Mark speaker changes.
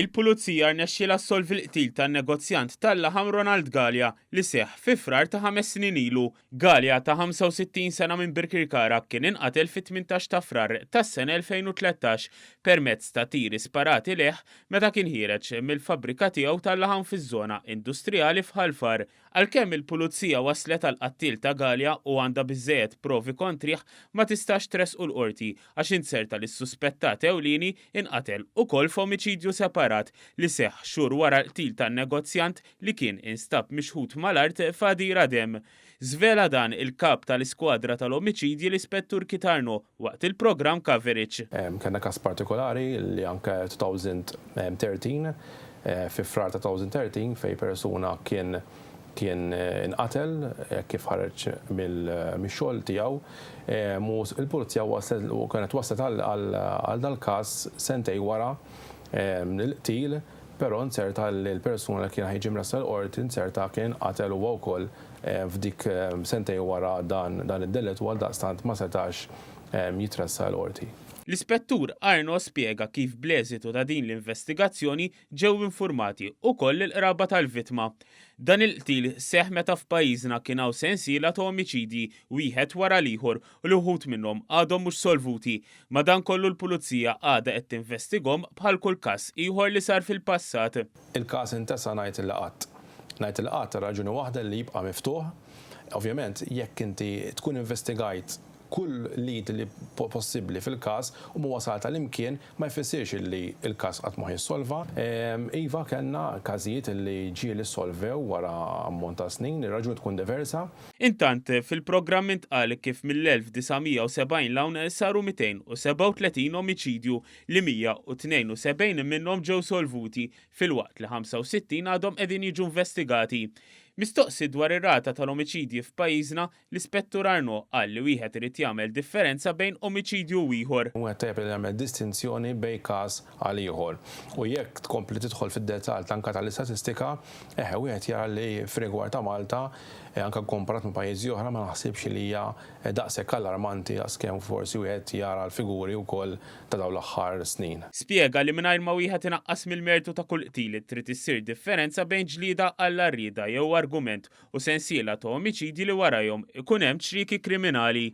Speaker 1: Il-Pulizija rnexxielha ssolvi l-qtil tan-negozjant tal-laħam Ronald Galea li seħħ fi Frar ta' ħames snin ilu. Galea ta' 65 sena minn Birkirkara kien inqatel fit-18 ta' Frar tas-sena 2013 permezz ta' tiri sparati lejh meta kien ħiereġ mill-fabbrika tiegħu tal-laħam fiż-żona industrijali f'Ħal Far. Għalkemm il-Pulizija waslet għall-qattiel ta' Galea u għandha biżżejjed provi kontrih, ma tistax tressqu l-Qorti għax inzerta li s-suspettat ewlieni inqatel ukoll f'omiċidju separat li seħħ xhur wara l-qtil tan-negozjant li kien instab mixħut mal-art f'għadira demm. Żvela dan il-Kap tal-Iskwadra tal-Omiċidji l-Ispettur Keith Arnaud waqt il-programm Coverage.
Speaker 2: Kellna każ partikolari li anke 2013 fi Frar ta' 2013 fejn persuna kien kien inqatel hekk kif ħareġ mix-xogħol tiegħu u l-Pulizija waslet u kienet waslet għal dal-każ sentejn wara l-qtil però nzerta li l-persuna li kien ħa jiġi mressaq il-Qorti nzerta kien inqatel huwa wkoll f'dik sentejn wara dan id-delitt u għaldaqstant ma setax jitressaq il-Qorti.
Speaker 1: L-Ispettur Arnaud spjega kif bl-eżitu ta' din l-investigazzjoni ġew infurmati ukoll il-qraba tal-vittma. Dan il-qtil seħħ meta f'pajjiżna kien hawn sensiela ta' omiċidji wieħed wara l-ieħor u li wħud minnhom għadhom mhux solvuti. Madankollu l-Pulizija għadha qed tinvestighom bħal kull każ ieħor li sar fil-passat.
Speaker 2: Il-każ intesa ngħid li qatt. Ngħid li qatt għal raġuni waħda li jibqa' miftuħ. Ovvjament jekk inti tkun investigajt kull lead li possibbli fil-każ u ma wasalt għal imkien ma jfissirx illi l-każ qatt ma jissolva. Iva kellna każijiet illi ġieli ssolvew wara ammont ta' snin, ir-raġuni tkun diversa.
Speaker 1: Intant, fil-programm intqal kif mill-1970 'l hawn saru 237 omiċidju li 172 minnhom ġew solvuti filwaqt li 65 għadhom qegħdin jiġu investigati. Mistoqsi dwar ir-rata tal-omiċidji f'pajjiżna, L-Ispettur Arnaud qal li wieħed irid jagħmel differenza bejn omiċidju u ieħor.
Speaker 2: Wieħed tajjeb li jagħmel distinzjoni bejn każ għal ieħor. U jekk tkompli tidħol fid-dettall anke tal-istatistika, eħe wieħed jara li fir-rigward ta' Malta, anke kkomparat ma' pajjiżi oħra, ma naħsibx li hija daqshekk allarmanti daqskemm forsi wieħed jara l-figuri wkoll ta' dawn l-aħħar snin.
Speaker 1: Spjega li mingħajr ma wieħed inaqqas mill-mertu ta' kull qtil trid issir differenza bejn ġlieda għall-għarrieda jew argument u sensiela ta' omiċidji li warajhom ikun hemm ċrieki kriminali.